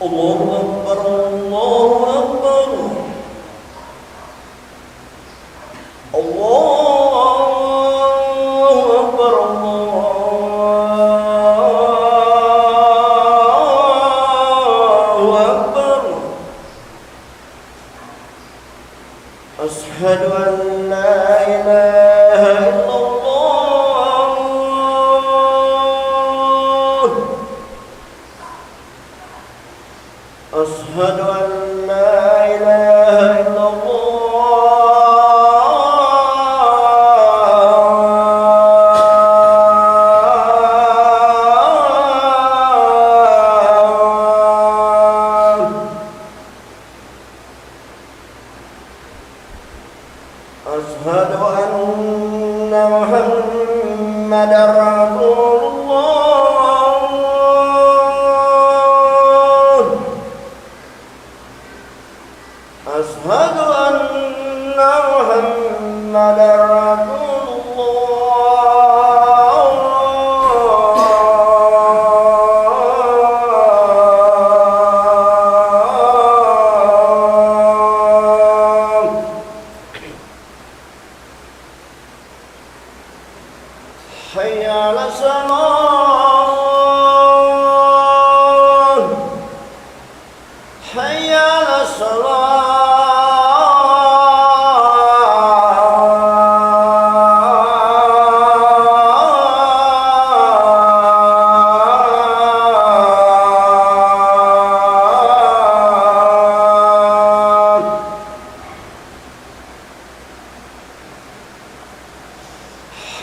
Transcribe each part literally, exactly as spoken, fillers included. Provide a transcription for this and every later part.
الله أكبر، الله أكبر. الله أكبر، الله أكبر. أشهد أن لا إله إلا الله. أشهد أن لا إله إلا الله. أشهد أن محمدا رسول الله. أشهد أن محمدا رسول الله. حي على الصلاة. حي على الصلاة.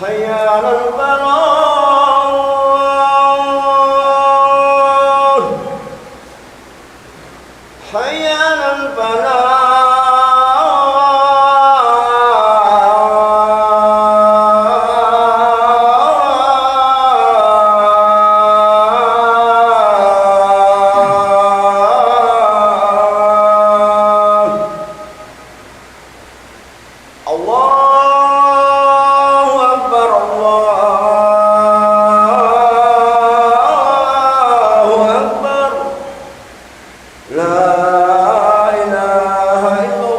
حي على الفلاح. حي على الفلاح. الله أكبر، الله أكبر. لا إله إلا الله.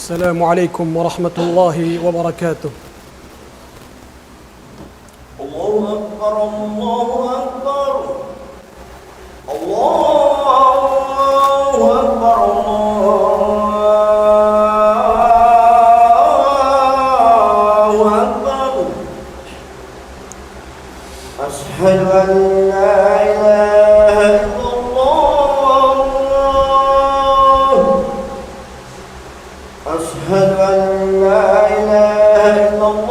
السلام عليكم ورحمة الله وبركاته. الله أكبر، الله أكبر. الله أكبر، الله أكبر. أشهد أن لا إله إلا الله. أشهد أن لا إله إلا الله.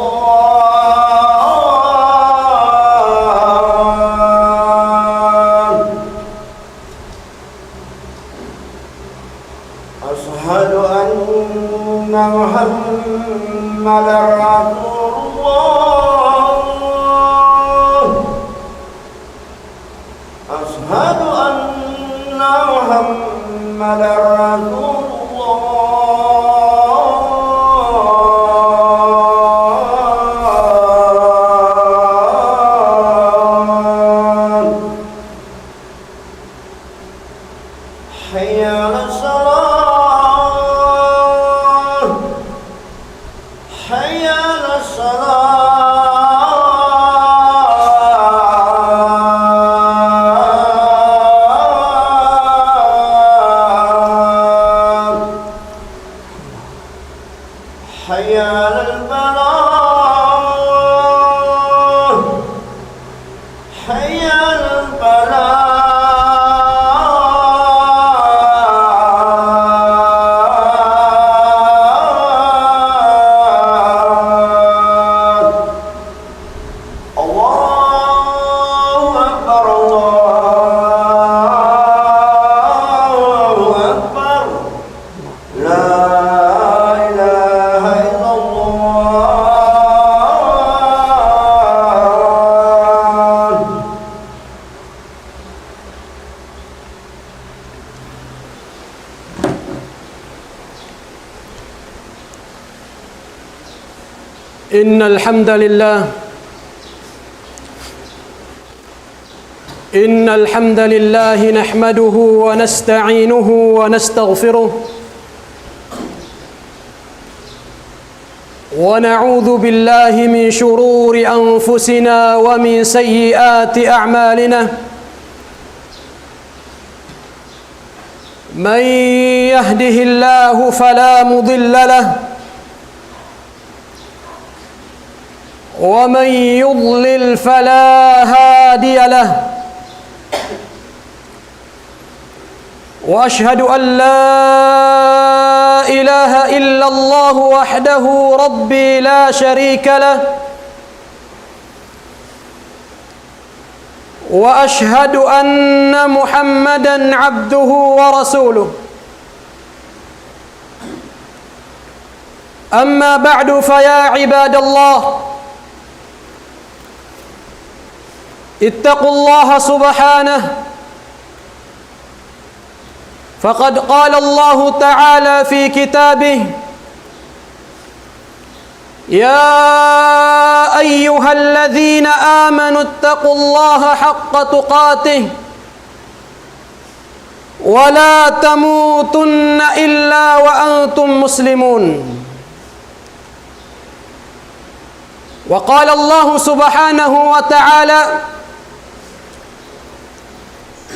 أشهد أن محمدا رسول الله. إن الحمد لله إن الحمد لله نحمده ونستعينه ونستغفره، ونعوذ بالله من شرور أنفسنا ومن سيئات أعمالنا. من يهده الله فلا مضل له، ومن يضلل فلا هادي له. وأشهد أن لا إله إلا الله وحده ربي لا شريك له، وأشهد أن محمدا عبده ورسوله. أما بعد، فيا عباد الله، اتقوا الله سبحانه، فقد قال الله تعالى في كتابه: يا أيها الذين آمنوا اتقوا الله حق تقاته ولا تموتن إلا وأنتم مسلمون. وقال الله سبحانه وتعالى: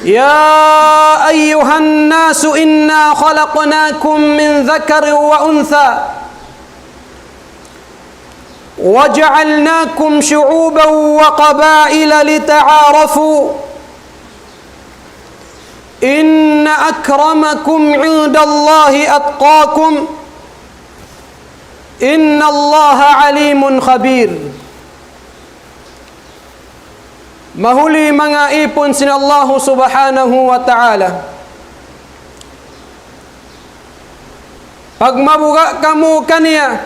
يا أيها الناس إنا خلقناكم من ذكر وأنثى وجعلناكم شعوبا وقبائل لتعارفوا إن أكرمكم عند الله أتقاكم إن الله عليم خبير. Mahuli manga ipun sin Allahu Subhanahu wa Ta'ala. Pagmabuga' kamu kaniya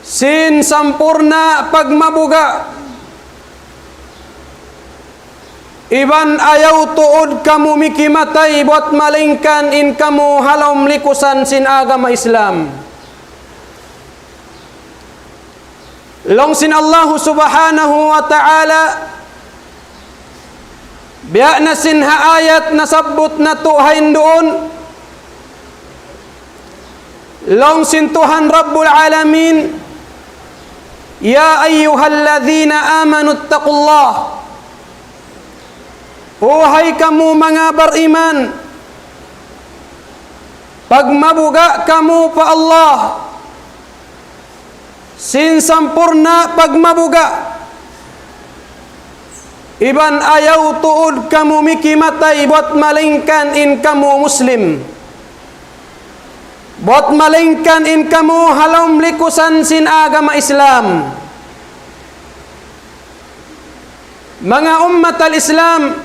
sin sampurna' pagmabuga'. Iban ayaw tuud kamu mikimatay buwat malaingkan in kamu ha lawm likusan sin agama Islam. Laung sin Allahu Subhanahu wa Ta'ala, biya' na sin ha ayat nasabbut natu' ha yan duun, laung sin Tuhan Rabbul Alamin: يا أيها الذين آمنوا اتقوا الله. O hay kamu manga bariman, pagmabuga' kamu pa Allah sin sampurna' pagmabuga'. Iban ayaw tuud kamu mikimatay buwat malaingkan in kamu Muslim. Buwat malaingkan in kamu ha lawm likusan sin agama Islam. Manga ummat al-Islam,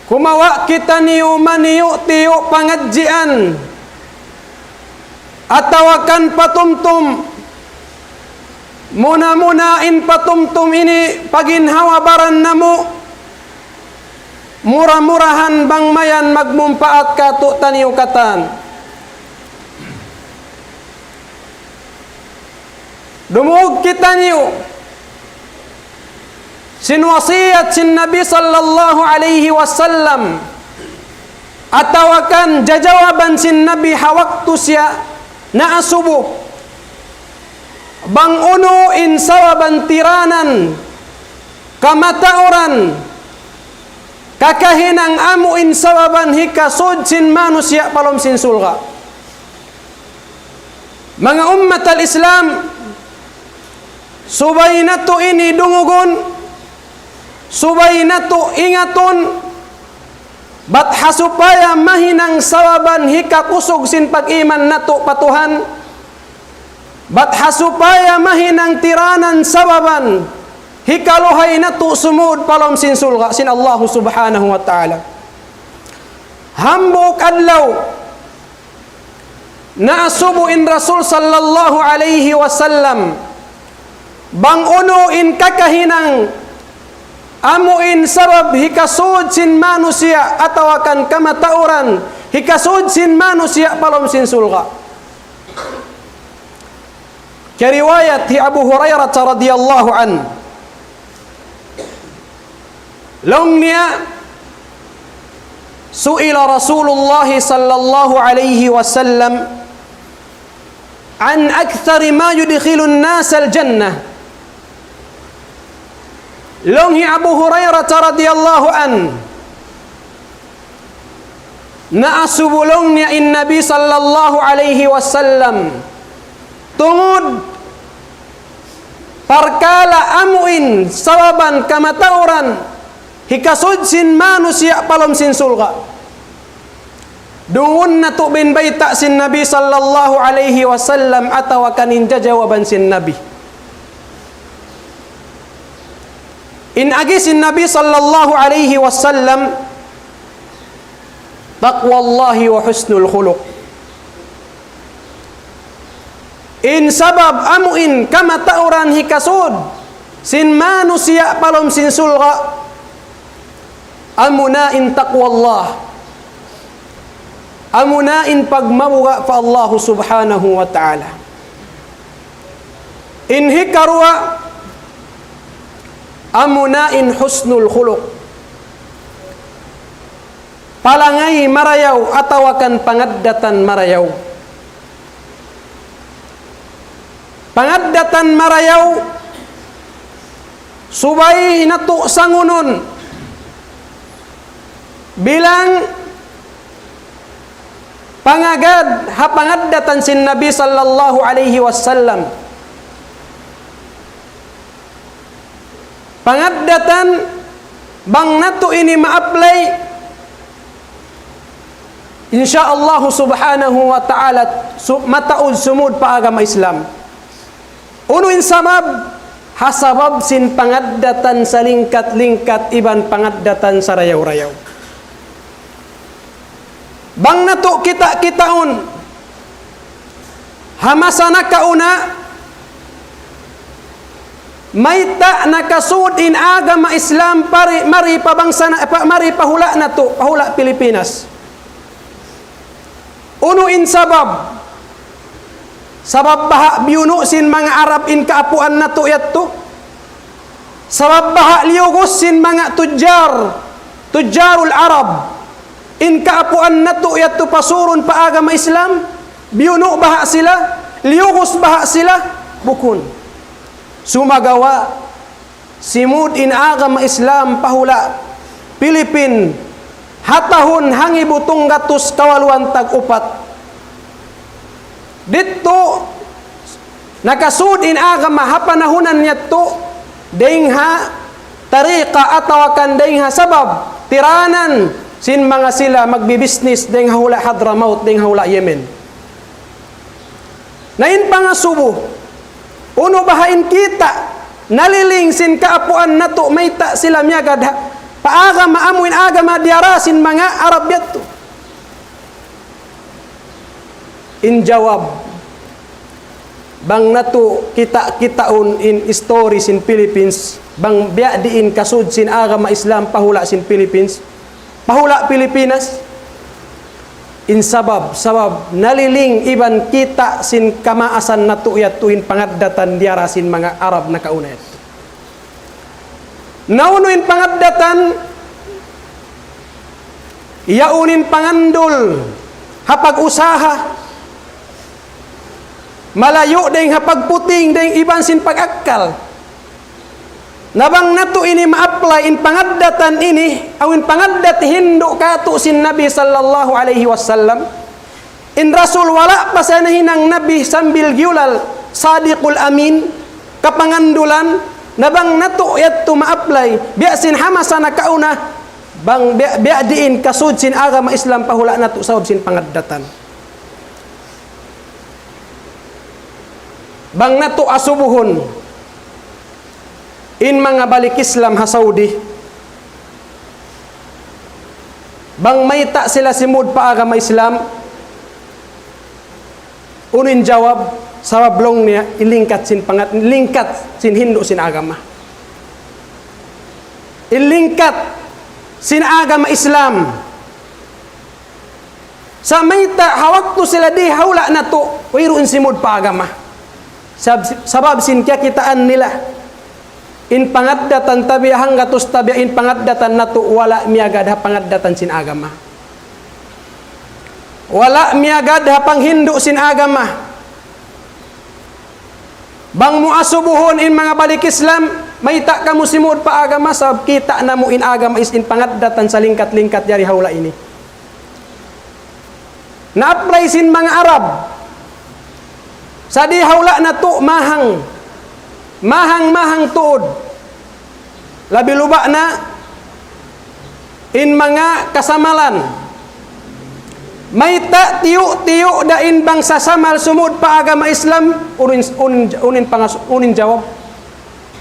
kumawa' kitaniyu maniyu-tiyu pangadjian atawa kan patumtum. Muna-muna in patumtum ini pa ginhawa-baran namu', mura-murahan bang mayan magmumpaat kātu'niyu katan. Dumungug kitaniyu sin wasiyat sin Nabi sallallahu alayhi wasallam, atawa kan jajawaban sin Nabi ha waktu siya naasubu. Bang unu in sawaban tiranan, kamatauran, kakahinang amu in sawaban hikasud sin manusiya' pa lawm sin surga'. Manga ummat al-Islam, subay natu' ini dungugun, subay natu' ingatun, bat ha supaya mahinang sawaban hikakusug sin pag-iman natu' pa Tuhan, bat ha supaya mahinang tiranan sawaban hikaluhay natu' sumud pa lawm sin surga' sin Allahu Subhanahu wa Ta'ala. Hambuuk adlaw, naasubu in Rasul sallallahu alayhi wasallam, bang unu in kakahinang, amu in sabab hikasud sin manusiya' atawa kan kamatauran, hikasud sin manusiya' pa lawm sin surga'. Kiyariwayat hi Abu Hurairah radiyallahu anhu. Laung niya, سئل رسول الله صلى الله عليه وسلم عن أكثر ما يدخل الناس الجنة. Laung hi Abu Hurairah radiyallahu anhu, naasubu laung niya in Nabi sallallahu alayhi wasallam tungud parkala' amuin sababan kamatauran hikasud sin manusiya' pa lawm sin surga'. Dungun natu' in bayta' sin Nabi sallallahu alayhi wasallam atawa kan in jawaban sin Nabi. In agi sin Nabi sallallahu alayhi wasallam, تقوى الله وحسن الخلق. In sabab amuin kamatauran hikasud sin manusiya' pa lawm sin surga', amuna in taqwa Allah. Amuna in pagmabuga' pa Allah subhanahu wa ta'ala. In hikaruwa, amuna in husnul khuluq. Palangay marayaw atawa kan pangaddatan marayaw. Pangaddatan marayaw, subay natu' sangunun bilang pangagad ha pangaddatan sin Nabi sallallahu alayhi wasallam. Pangaddatan, bang natu' ini ma-apply, insya Allah subhanahu wa ta'ala, su-, mataud sumud pa agama Islam. Unu in sabab? Ha sabab sin pangaddatan salingkat-lingkat iban pangaddatan sarayaw-rayaw. Bang natu' kita'-kitaun, ha masa nakauna, mayta' nakasud in agama Islam pari-, mari pa bangsa na-, pa-, mari pa hula' natu', pa hula' Pilipinas. Unu in sabab? Sabab baha' biyunu' sin manga Arab in kaapuan natu' yadtu. Sabab baha' liyugus sin manga tujjar, tujjarul Arab, in kaapuan natu' yadtu pasurun pa agama Islam, biyunu' baha' sila, liyugus baha' sila, bukun. Sumagawa', simud in agama Islam pa hula' Pilipin, ha tahun hangibu tunggal gatus kawaluan tag-upat. Didtu, nakasud in agama ha panahunan yadtu, dayng ha tariqa atawa kan dayng ha sabab, tiranan sin manga sila magbibisnis dayng ha hula' Hadramaut, dayng ha hula' Yemen. Na in pangasubu, unu baha' in kita', naliling sin kaapuan natu' mayta' sila miyagad ha, pa agama amu in agama diyara sin manga Arab yadtu. In jawab, bang natu' kita'-kitaun in history sin Philippines, bang biya' diin kasud sin agama Islam pa hula' sin Philippines, pa hula' Pilipinas, in sabab, sabab naliling iban kita' sin kamaasan natu' yadtu in pangaddatan diyara sin manga Arab nakauna yadtu. Na unu in pangaddatan, yaun in pangandul ha pag-usaha, malayu' dayng ha pagputing, dayng iban sin pag-akkal. Na bang natu' ini ma-apply in pangaddatan ini, aw in pangaddat hindu' katu' sin Nabi sallallahu alayhi wasallam, in Rasul wala' pa siya nahinang Nabi sambil giyulal, Sadiqul Amin, kapangandulan, na bang natu' yadtu ma-apply, biya' sin ha masa nakauna, bang biya', biya' diin kasud sin agama Islam pa hula' natu' sabab sin pangaddatan. Bang natu' asubuhun, in manga balik Islam ha Saudi, bang mayta' sila simud pa agama Islam, unu in jawab, sabab laung niya, in lingkat sin pangat-, lingkat sin hindu' sin agama. In lingkat sin agama Islam. Sa' mayta' ha waktu sila di' ha hula' natu', wayruun simud pa agama. Sab-, sabab sin kiyakitaan nila. In pangaddatan tabiya' hanggatus tabiya' in pangaddatan natu' wala' miyagad ha pangaddatan sin agama. Wala' miyagad ha panghindu' sin agama. Bang mu asubuhun in manga balik Islam, mayta' kamu simud pa agama, sabab kita' namu' in agama is in pangaddatan salingkat-lingkat yari ha hula' ini. Na-apply sin manga Arab. Sa' di' ha hula' natu' mahang. Mahang-mahang tuud. Labi luba' na in manga kasamalan. Mayta' tiyu'-tiyu' da in bangsa Samal sumud pa agama Islam, unu in, unu in, unu in pangas-, unu in jawab.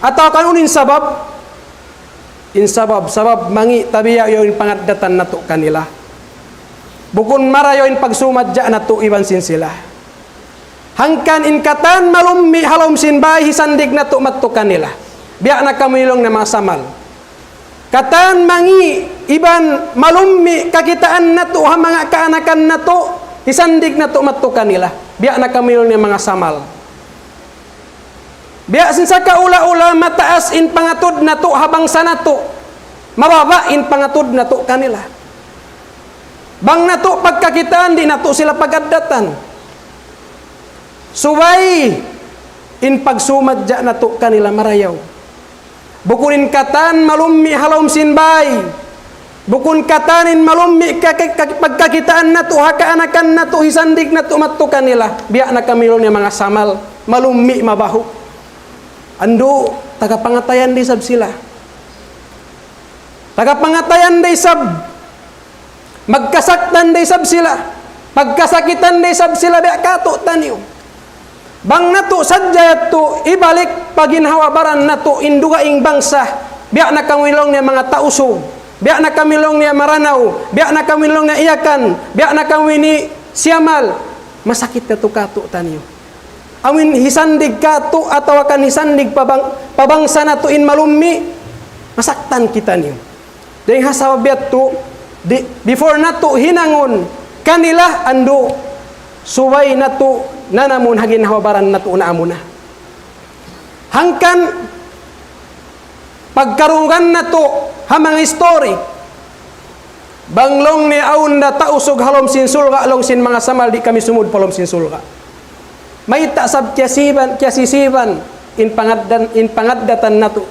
Atawa kan unu in sabab. In sabab, sabab mangi' tabiya' yaun in pangaddatan natu' kanila. Bukun marayaw in pagsumadja natu' iban sin sila. Hangkan in katan malummi' ha lawm sin bay hisandig natu' madtu kanila. Biya' na kamu laung niya manga Samal. Katan mangi' iban malummi' kakitaan natu' ha manga kaanakan natu', hisandig natu' madtu kanila. Biya' na kamu laung niya manga Samal. Biya' sin sakaula-ula mataas in pangatud natu' ha bangsa natu', mababa' in pangatud natu' kanila. Bang natu' pagkakitaan, di' natu' sila pagaddatan. Subay in pagsumadja natu' kanila marayaw. Bukun in katan malummi' ha lawm sin bay. Bukun katan in malummi' ka-, ka-, ka-, pagkakitaan natu', ha kaanakan natu', hisandig natu' madtu kanila. Biya' na kamu laung niya manga Samal, malummi' mabahu'. Andu', taga pangatayan da isab sila. Taga pangatayan da isab. Magkasaktan da isab sila. Pagkasakitan da isab sila biya' katu' taniyu. Bang natu' sadja yadtu, ibalik pa ginhawa-baran natu' in dugaing bangsa. Biya' na kamu laung niya manga Tausug. Biya' na kamu laung niya Maranao. Biya' na kamu laung niya Yakan. Biya' na kamu ini Siyamal. Masakit yadtu katu' taniyu. Amin hisandig katu' atawa kan hisandig pa bang-, pa bangsa natu' in malummi', masaktan kitaniyu. Dayn ha sabab yadtu, di-, before natu' hinangun kanila andu', subay natu' nanamun ha ginhawa-baran natu' na amuna. Hangkan pagkarugan natu' ha manga history. Bang laung niya awn da Tausug ha lawm sin surga', laung sin manga Samal di' kami sumud pa lawm sin surga'. Mayta' sab kiyasiban, kiyasisiban in pangaddan-, in pangaddatan natu'.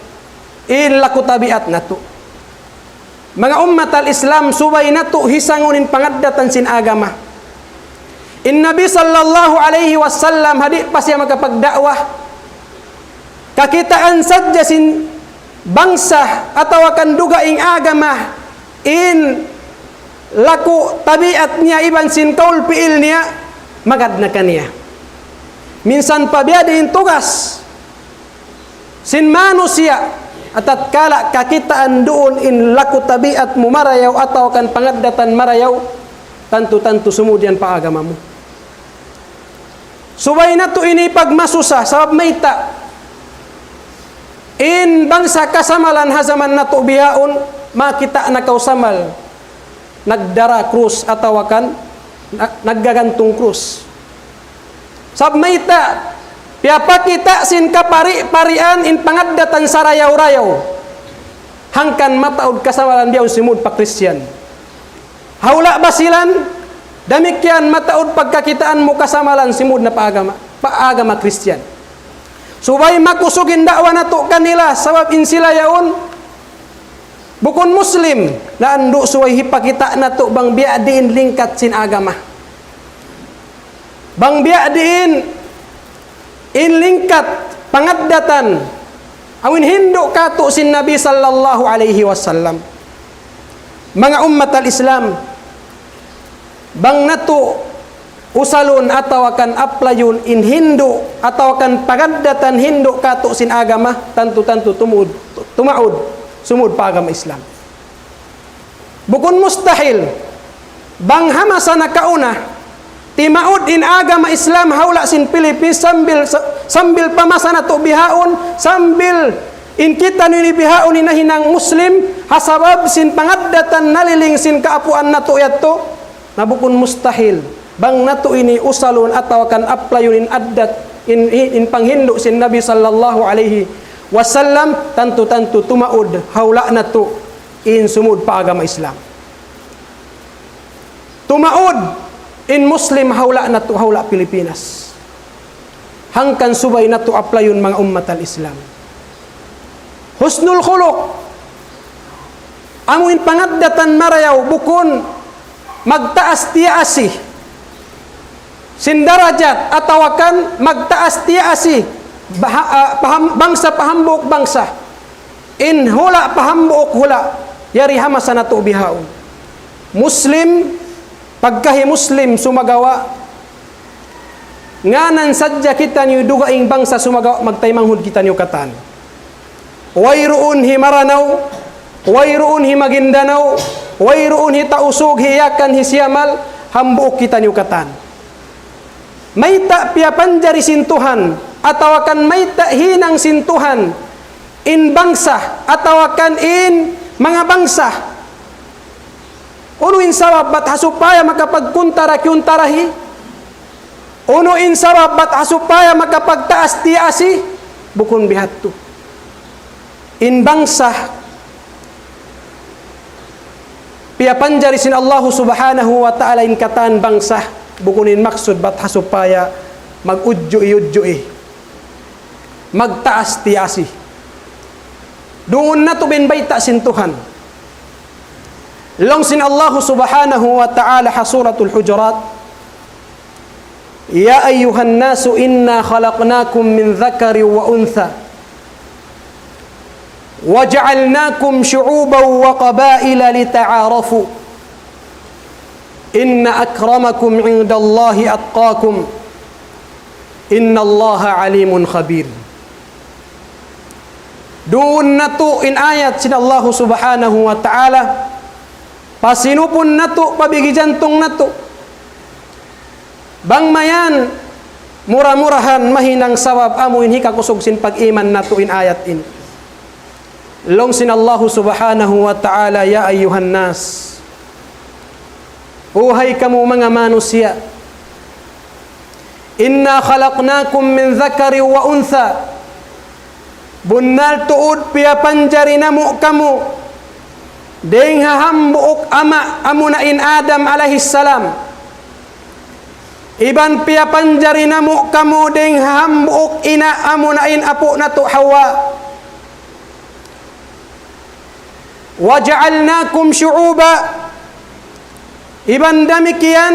In laku tabiat natu'. Manga ummat al-Islam, subay natu' hisangun in pangaddatan sin agama. In Nabi sallallahu alayhi wasallam, ha di' pa siya makapagda'wa, kakitaan sadja sin bangsa atawa kan dugaing agama, in laku tabiat niya iban sin kaul piil niya, magad na kaniya. Minsan pa biya' diin tugas sin manusiya', atatkala kakitaan duun in laku tabiat mu marayaw atawa kan pangaddatan marayaw, tantu-tantu sumud yan pa agama mu. Subay natu' ini pagmasusa, sabab mayta'. In bangsa kasamalan ha jaman natu' bihaun, makakita' na kaw Samal nagdara krus atawa kan na-, naggagantung krus. Sabab mayta', piyapakita' sin kapari-parian in pangaddatan sarayaw-rayaw. Hangkan mataud kasamalan bihaun simud pa Kristiyan. Ha hula' Basilan, damikkiyan mataud pagkakitaan mu kasamalan simud na pa agama, pa agama Kristiyan. Subay makusug in da'wa natu' kanila, sabab in sila yaun, bukun Muslim, na andu' subay hipakita' natu' bang biya' diin lingkat sin agama. Bang biya' diin in lingkat pangaddatan, awn hindu' katu' sin Nabi sallallahu alayhi wasallam. Manga ummat al-Islam, bang natu' usalun atawa kan apply-un in hindu' atawa kan pangaddatan hindu' katu' sin agama, tantu-tantu tumud, tumaud, sumud pa agama Islam. Bukun mustahil. Bang ha masa nakauna, timaud in agama Islam ha hula' sin Philippines sambil, sambil pa masa natu' bihaun, sambil in kitaniyu ini bihaun ini nahinang Muslim, ha sabab sin pangaddatan naliling sin kaapuan natu' yadtu. Na bukun mustahil, bang natu' ini usalun atawa kan applyun in addat, in, in, in panghindu' sin Nabi sallallahu alayhi wasallam, tantu-tantu tumaud ha hula' natu' in sumud pa agama Islam. Tumaud in Muslim ha hula' natu', ha hula' Pilipinas. Hangkan subay natu' applyun manga ummat al-Islam. Husnul khuluq. Amu in pangaddatan marayaw, bukun magtaas tiyaasi sin darajat atawa kan magtaas tiyaasi baha-, ah, paham-, bangsa pa hambuuk bangsa. In hula' pa hambuuk hula', yari ha masa natu' bihaun. Muslim, pagkahi Muslim sumagawa', ngānan sadja kitaniyu dugaing bangsa sumagawa' magtaymanghud kitaniyu katan. Wayruun hi Maranao, wayruun hi Maguindanao, wayruun hi Tausug, hi Yakan, hi Siyamal, hambuuk kitaniyu katan. Mayta' piyapanjari sin Tuhan, atawa kan mayta' hinang sin Tuhan in bangsa, atawa kan in manga bangsa. Unu in sabab bat ha supaya makapagkuntara-kiuntarahi? Unu in sabab bat ha supaya makapagtaas tiyaasi? Bukun biya' hādtu. In bangsa piyapanjari sin Allahu Subhanahu wa Ta'ala in katan bangsa, bukun in maksud bat ha supaya mag-udju'i-udju'i, magtaas tiyaasi. Duun natu' in bayta' sin Tuhan. Laung sin Allahu Subhanahu wa Ta'ala ha Suratul Hujurat, يا أيها الناس إنا خلقناكم من ذكر وأنثى وجعلناكم شعوبا وقبائل لتعارفوا إن أكرمكم عند الله أتقاكم إن الله عليم خبير. Duun natu' in ayat sin Allahu Subhanahu wa Ta'ala, pasinupun natu', pabigi jantung natu'. Bang mayan, mura-murahan mahinang sabab amu in hikakusug sin pag-iman natu' in ayat ini. Laung sin Allahu Subhanahu wa Ta'ala, يا أيها الناس, O hay kamu manga manusiya', إنا خلقناكم من ذكر وأنثى. Bunnal tuud piyapanjari namu' kamu dayng ha hambuuk ama', amuna in Adam alayhis salam. Iban piyapanjari namu' kamu dayng ha hambuuk ina', amuna in apu' natu' Hawa. وجعلناكم شعوبا. Iban damikkiyan,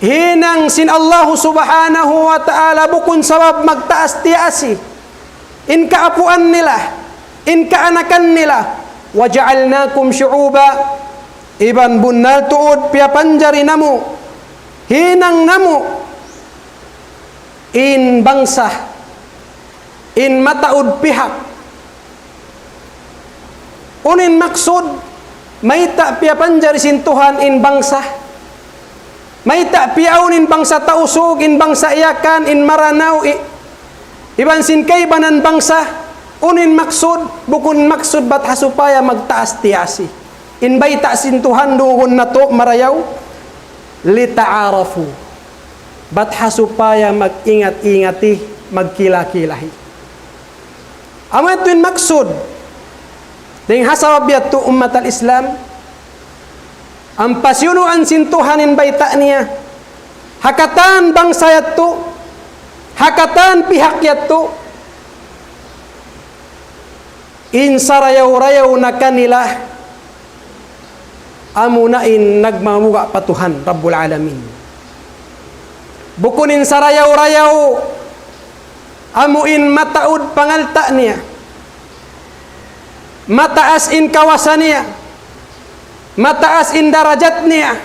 hinang sin Allahu Subhanahu wa Ta'ala bukun sabab magtaas tiyaasi in kaapuan nila, in kaanakan nila. وجعلناكم شعوبا. Iban bunnal tuud piyapanjari namu', hinang namu' in bangsa, in mataud pihak. Unu in maksud, mayta' piyapanjari sin Tuhan in bangsa? Mayta' piyaawn in bangsa Tausug, in bangsa Yakan, in Maranao, i-, iban sin kaibanan bangsa? Unu in maksud, bukun maksud bat ha supaya magtaas tiyaasi. In bayta' sin Tuhan duun natu' marayaw, لتعارفوا. Bat ha supaya mag-ingat-ingati, magkila-kilahi. Amu yadtu in maksud. Dayng ha sabab yadtu ummat al-Islam, ampa siyunuan sin Tuhan in bayta' niya. Ha katan bangsa yadtu, ha katan pihak yadtu, in sarayaw-rayaw na kanila, amuna in nagmamuga' pa Tuhan Rabbul Alamin. Bukun in sarayaw-rayaw, amu in mataud pangalta' niya, mataas in kawasa niya, mataas in darajat niya,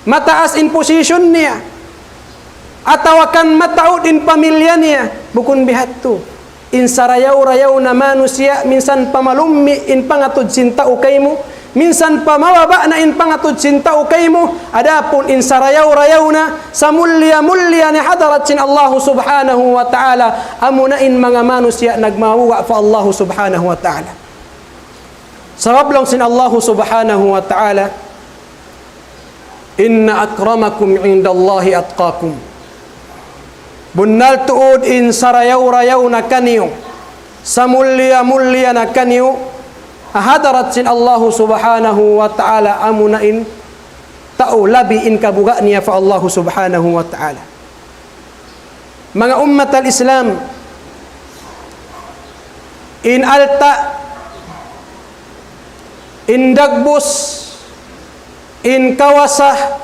mataas in position niya, atawa kan mataud in pamilya niya, bukun bihadtu. In sarayaw-rayaw na manusiya', minsan pa malummi' in pangatud sin tau kaymu, minsan pa mababa' na in pangatud sin tau kaymu, adapun in sarayaw-rayaw na, samulliya-mulliya na hadarat sin Allahu Subhanahu wa Ta'ala, amuna in manga manusiya' nagmamuga' pa Allahu Subhanahu wa Ta'ala. Sabab laung sin Allahu Subhanahu wa Ta'ala, إن أكرمكم عند الله أتقاكم. Bunnal tuud in sarayaw-rayaw na kaniyu, samulliya-mulliya na kaniyu, ha hadarat sin Allahu Subhanahu wa Ta'ala amuna in tau labi in kabuga' niya pa Allahu Subhanahu wa Ta'ala. Manga ummat al-Islam, in alta', in dagbus, in kawasa,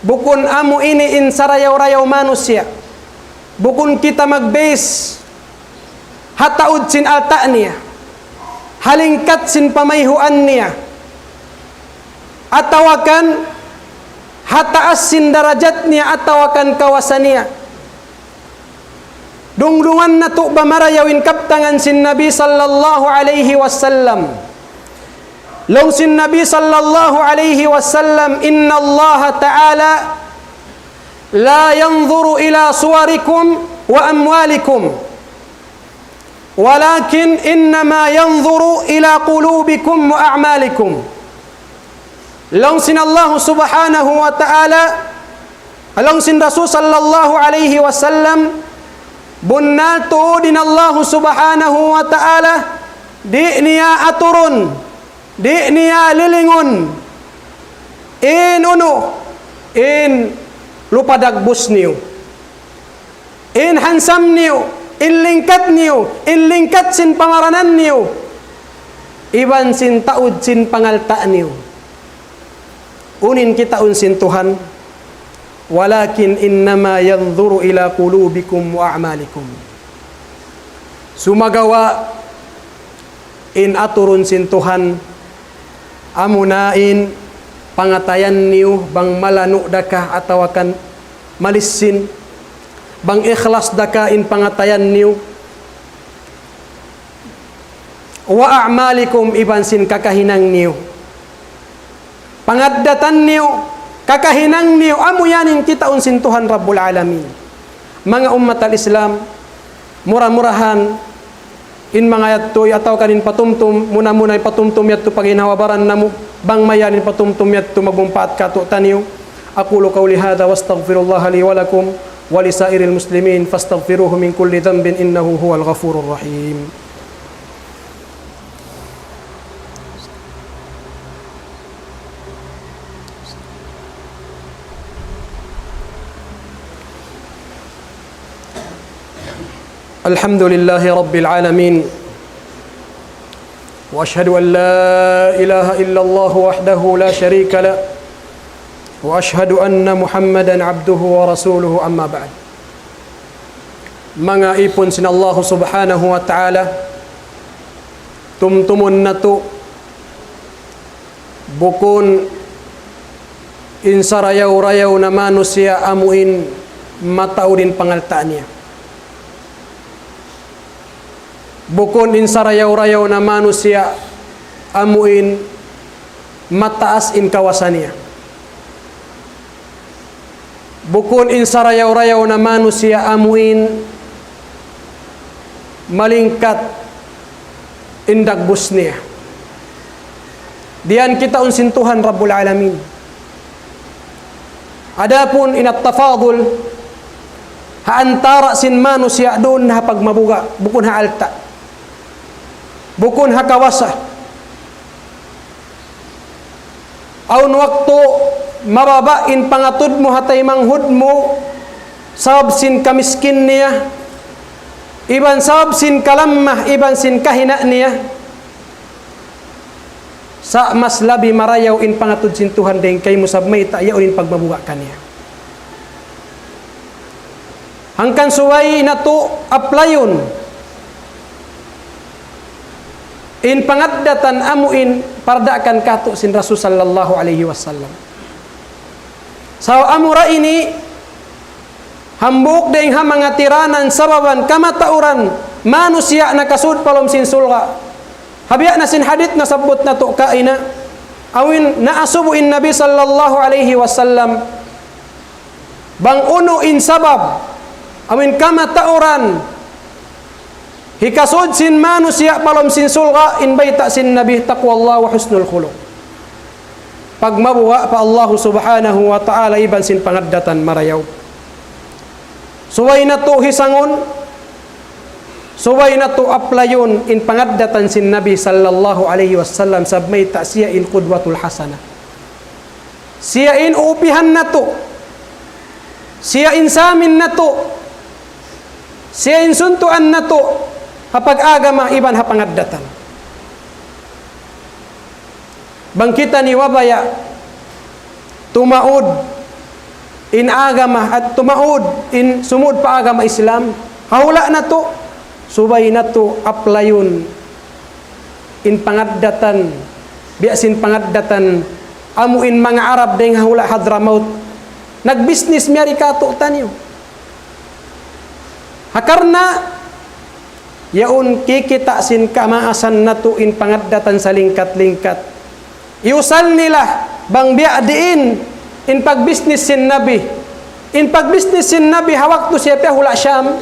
bukun amu ini in sarayaw-rayaw manusiya'. Bukun kita mag-base ha taud sin alta' niya, ha lingkat sin pamayhuan niya, atawa kan ha taas sin darajat niya, atawa kan kawasa niya. Dungdungan natu' ba marayaw in kabtangan sin Nabi sallallahu alayhi wasallam. Laung sin Nabi sallallahu alayhi wasallam, إن الله تعالى لا ينظر إلى صوركم وأموالكم، ولكن إنما ينظر إلى قلوبكم وأعمالكم. Laung sin Allahu Subhanahu wa Ta'ala, laung sin Rasul sallallahu alayhi wasallam, bunnal tuud in Allahu Subhanahu wa Ta'ala, di' niya aturun, di' niya lilingun, in unu, in lupa dagbus niyu, in hansam niyu, in lingkat niyu, in lingkat sin pamaranan niyu, iban sin taud sin pangalta' niyu. Unu in kitaun sin Tuhan, ولكن إنما ينظر إلى قلوبكم وأعمالكم. Sumagawa' in aturun sin Tuhan, amuna in pangatayan niyu, bang malanu' da ka atawa kan malissin, bang ikhlas da ka in pangatayan niyu, وأعمالكم, iban sin kakahinang niyu. Pangaddatan niyu, kakahinang niyu, amu yan in kitaun sin Tuhan Rabbul Alamin. Manga ummat al-Islam, mura-murahan, in manga yadtu, atawa kan in patumtum, muna-muna in patumtum yadtu pa ginhawa-baran namu', bang mayan in patumtum yadtu magmumpaat kātu'niyu. أقول قولي هذا وأستغفر الله لي ولكم ولسائر المسلمين فاستغفروه من كل ذنب إنه هو الغفور الرحيم. الحمد لله رب العالمين، وأشهد أن لا إله إلا الله وحده لا شريك له، وأشهد أن محمدا عبده ورسوله، أما بعد. Manga īpun sin Allahu Subhanahu wa Ta'ala, tumtumun natu', bukun in sarayaw-rayaw na manusiya' amu in mataud in pangalta' niya. Bukun in sarayaw-rayaw na manusiya' amu in mataas in kawasa niya. Bukun in sarayaw-rayaw na manusiya' amu in malingkat in dagbus niya. Diyan kitaun sin Tuhan Rabbul Alamin. Adapun in at-tafadul, ha antara' sin manusiya' duun ha pagmabuga', bukun ha alta', bukun ha kawasa. Awn waktu mababa' in pangatud mu ha taymanghud mu, sabab sin kamiskin niya, iban sabab sin kalamma, iban sin kahina' niya. Sa' mas labi marayaw in pangatud sin Tuhan dayn kaymu sabab mayta' yaun in pagmabuga' kaniya. Hangkan subay natu' apply-un in pangaddatan amu in pardaakan kātu' sin Rasul sallallahu alayhi wasallam. Sa' amura ini hambuuk dayn ha manga tiranan sababan kamatauran manusiya' nakasud pa lawm sin surga'. Ha biya' na sin hadith nasabbut natu' kaina, awn naasubu in Nabi sallallahu alayhi wasallam, bang unu in sabab amu in kamatauran hikasud sin manusiya' pa lawm sin surga', in bayta' sin Nabi, تقوى الله وحسن الخلق. pagmabuga' pa Allah Subhanahu wa Ta'ala iban sin pangaddatan marayaw. Subay natu' hisangun, subay natu' applyun in pangaddatan sin Nabi sallallahu alayhi wasallam, sabab mayta' siya in qudwatul hasana. Siya in uupihan natu'. Siya in samin natu'. Siya in suntuan natu'. Ha pag-agama iban ha pangaddatan. Bang kitaniyu mabaya' tumaud in agama at tumaud in sumud pa agama Islam, ha hula' natu', subay natu' applyun in pangaddatan, biya' sin pangaddatan amu in manga Arab dayn ha hula' Hadramaut. Nagbisnis miyari kātu'niyu. Ha karna' yaun kikita' sin kamaasan natu' in pangaddatan salingkat-lingkat. Iyusal nila bang biya' diin in pagbisnis sin Nabi. In pagbisnis sin Nabi ha waktu siya pa hula' Sham,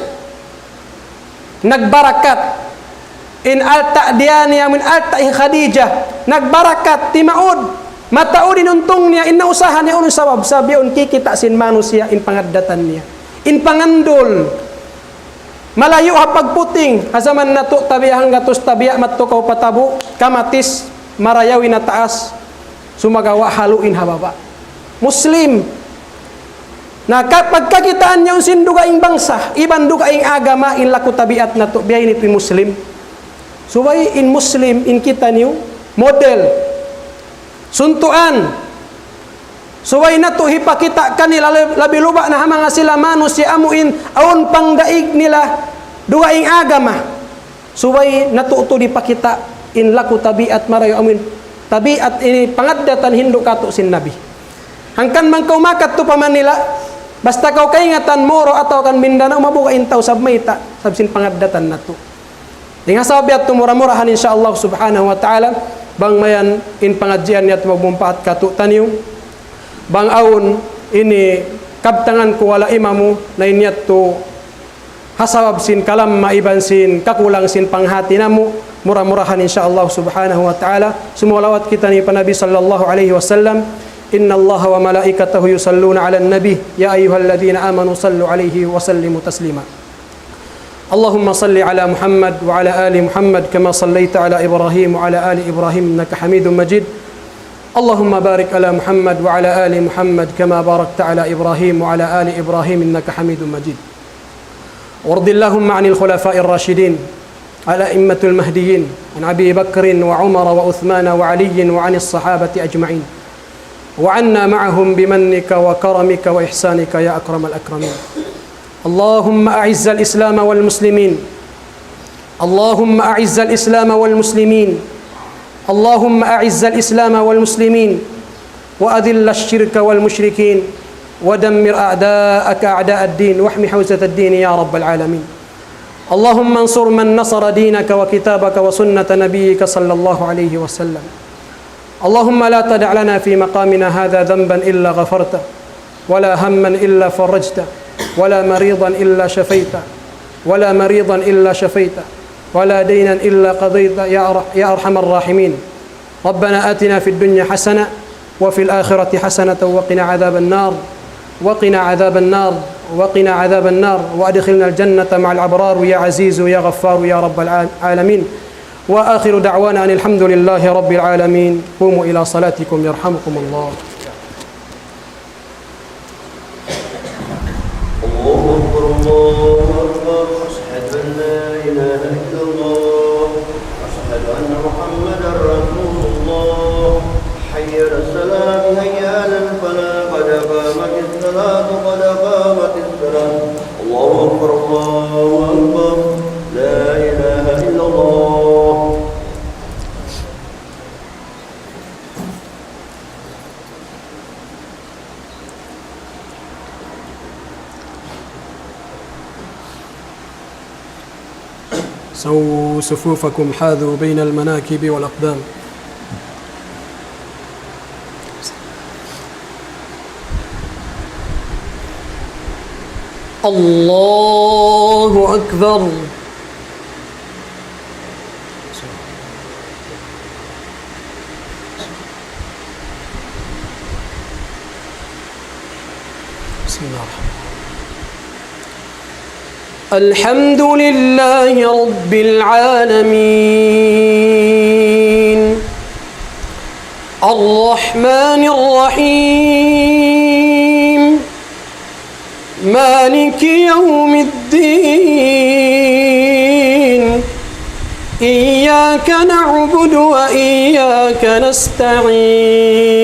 nagbarakat. In alta' diya niya, in alta' hi Khadijah, nagbarakat, timaud. Mataud in untung niya, in nausaha niya, unu sabab, sabab yaun kikita' sin manusiya' in pangaddatan niya. In pangandul, malayu' ha pagputing, ha jaman natu' tabiya' hanggatus tabiya' madtu kaw pa tabu', kamatis, marayaw in ha taas, sumagawa' halu' in ha baba'. Muslim. Na ka-, pagkakitaan niya sin dugaing bangsa, iban dugaing agama, in laku tabiat natu', biya' ini in Muslim. Subay in Muslim, in kitaniyu, model. Suntuan. Subay natu' hipakita' kanila lab-, labi luba' na ha manga sila manusiya' amu in awn pangdaig nila dugaing agama. Subay natu' tuud hipakita' in laku tabiat marayaw amu in tabiat ini pangaddatan hindu' kātu' sin Nabi. Hangkan bang kaw makadtu pa Manila, basta kaw kaingatan Moro atawa kan Mindanao, mabuga' in tau sabab mayta', sabab sin pangaddatan natu'. Dayn ha sabab yadtu mura-murahan, insya Allah subhanahu wa ta'ala, bang mayan in pangadjian yadtu magmumpaat kātu'niyu. Bang awn ini kabtangan ku wala' imamu, na in yadtu ha sabab sin kalamma iban sin kakulang sin panghati namu', mura-murahan, insya Allah subhanahu wa ta'ala, sumulawat kitaniyu pa Nabi sallallahu alayhi wasallam. إن الله وملائكته يصلون على النبي، يا أيها الذين آمنوا صلوا عليه وسلموا تسليما. اللهم صل على محمد وعلى آل محمد كما صليت على إبراهيم وعلى آل إبراهيم إنك حميد مجيد. اللهم بارك على محمد وعلى آل محمد كما باركت على إبراهيم وعلى آل إبراهيم إنك حميد مجيد. وارض اللهم عن الخلفاء الراشدين الأئمة المهديين، عن أبي بكر وعمر وعثمان وعلي وعن الصحابة أجمعين، وعنا معهم بمنك وكرمك وإحسانك يا أكرم الأكرمين. اللهم أعز الإسلام والمسلمين. اللهم أعز الإسلام والمسلمين. اللهم أعز الإسلام والمسلمين، وأذل الشرك والمشركين، ودمر أعداءك أعداء الدين، واحم حوزة الدين يا رب العالمين. اللهم انصر من نصر دينك وكتابك وسنة نبيك صلى الله عليه وسلم. اللهم لا تدع لنا في مقامنا هذا ذنبا إلا غفرته، ولا هما إلا فرجته، ولا مريضا إلا شفيته، ولا مريضا إلا شفيته، ولا دينا إلا قضيته، يا أر-، يا أرحم الراحمين. ربنا آتنا في الدنيا حسنة وفي الآخرة حسنة وقنا عذاب النار، وقنا عذاب النار، وقنا عذاب النار، وأدخلنا الجنة مع الأبرار يا عزيز يا غفار يا رب العالمين. وآخر دعوانا أن الحمد لله رب العالمين. قوموا إلى صلاتكم يرحمكم الله. الله أكبر، الله أكبر، أشهد أن لا إله إلا الله، أشهد أن محمدا رسول الله. حي على الصلاة، حي على الفلاح، قد قامت الصلاة، قد قامت الصلاة. الله أكبر، الله أكبر، لا إله إلا الله. سووا صفوفكم، حاذوا بين المناكب والأقدام. الله أكبر. الحمد لله رب العالمين. الرحمن الرحيم. مالك يوم الدين. إياك نعبد وإياك نستعين.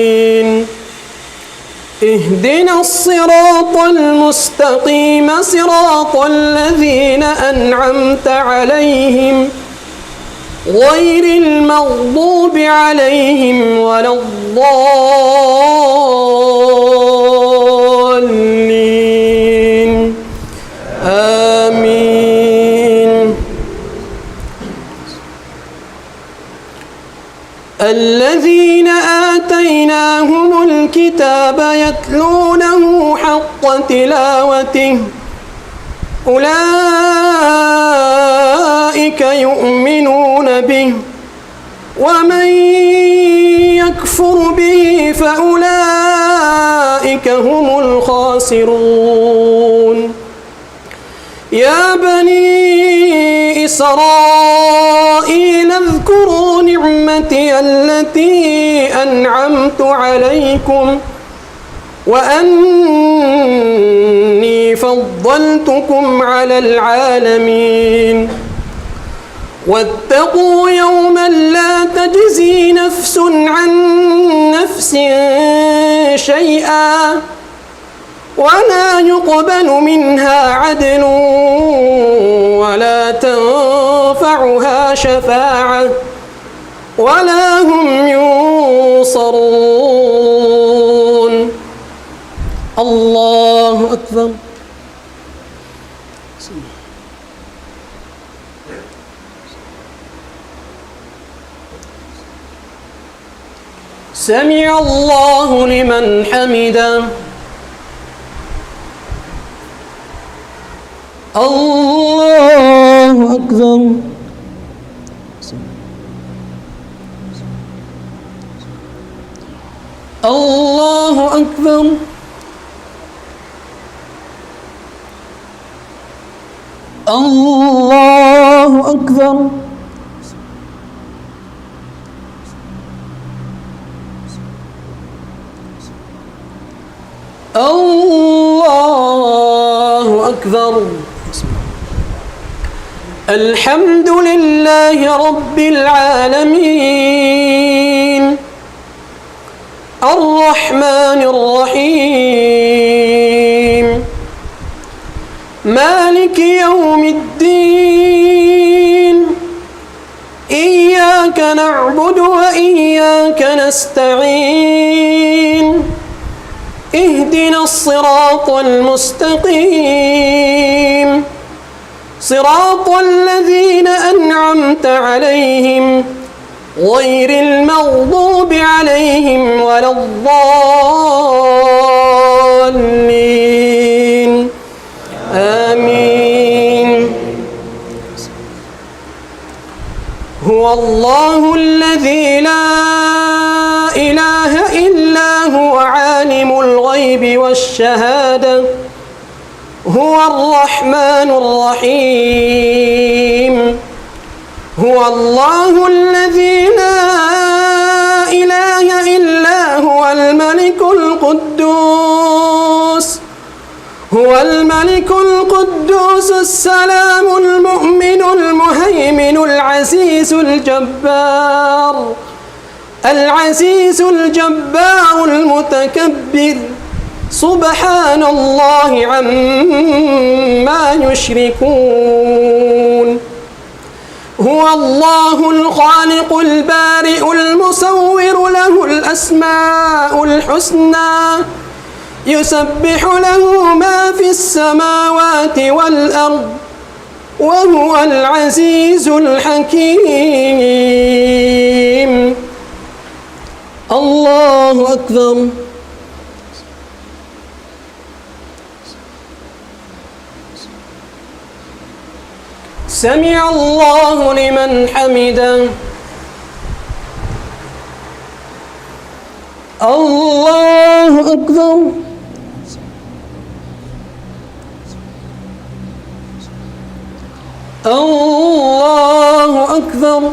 اهدنا الصراط المستقيم، صراط الذين أنعمت عليهم، غير المغضوب عليهم ولا الضالين. آمين. الذين آتيناهم الكتاب يتلونه حق تلاوته أولئك يؤمنون به، ومن يكفر به فأولئك هم الخاسرون. يا بني إسرائيل اذكروا نعمتي التي أنعمت عليكم وأني فضلتكم على العالمين. واتقوا يوما لا تجزي نفس عن نفس شيئا ولا يقبل منها عدل ولا تنفعها شفاعة ولا هم ينصرون. الله أكبر. سمع الله لمن حمده. الله أكبر. الله أكبر. الله أكبر. الله أكبر. الحمد لله رب العالمين. الرحمن الرحيم. مالك يوم الدين. إياك نعبد وإياك نستعين. اهدنا الصراط المستقيم. صراط الذين أنعمت عليهم غير المغضوب عليهم ولا الضالين. آمين. هو الله الذي لا إله إلا هو عالم الغيب والشهادة هو الرحمن الرحيم. هو الله الذي لا إله إلا هو الملك القدوس. هو الملك القدوس السلام المؤمن المهيمن العزيز الجبار. العزيز الجبار المتكبر. سبحان الله عما يشركون. هو الله الخالق البارئ المصور له الأسماء الحسنى. يسبح له ما في السماوات والأرض وهو العزيز الحكيم. الله أكبر. سمع الله لمن حمده. الله أكبر. الله أكبر.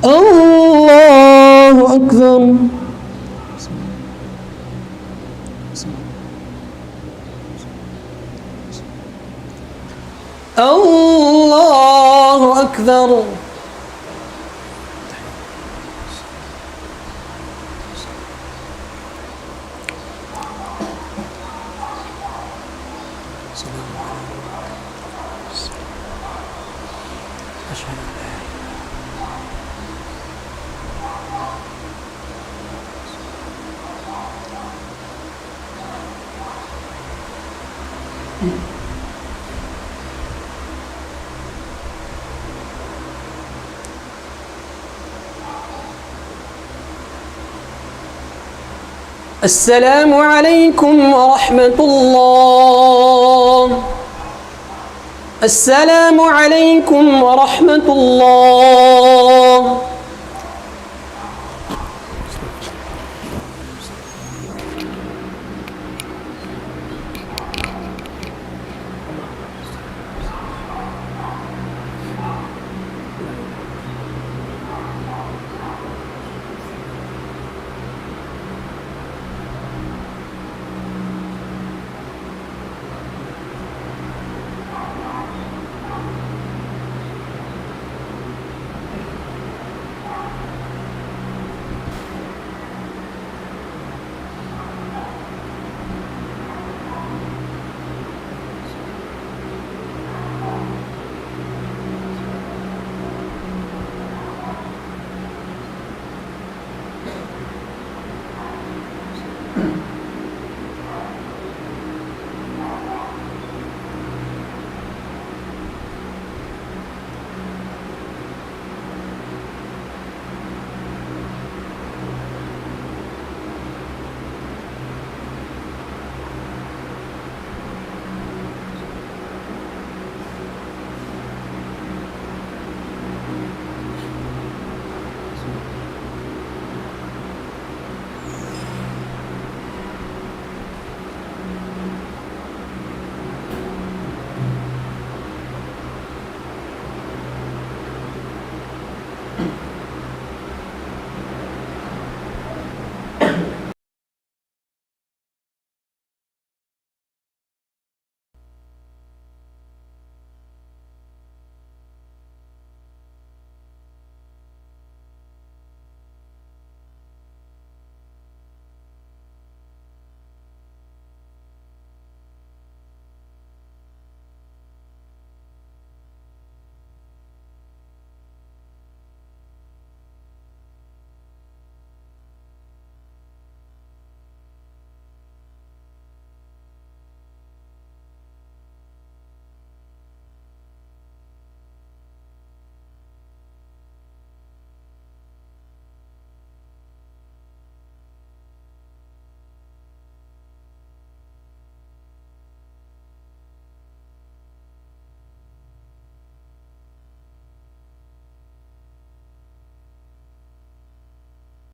الله أكبر. الله أكبر. السلام عليكم. أشهد أن لا إله إلا الله. السلام عليكم ورحمة الله. السلام عليكم ورحمة الله.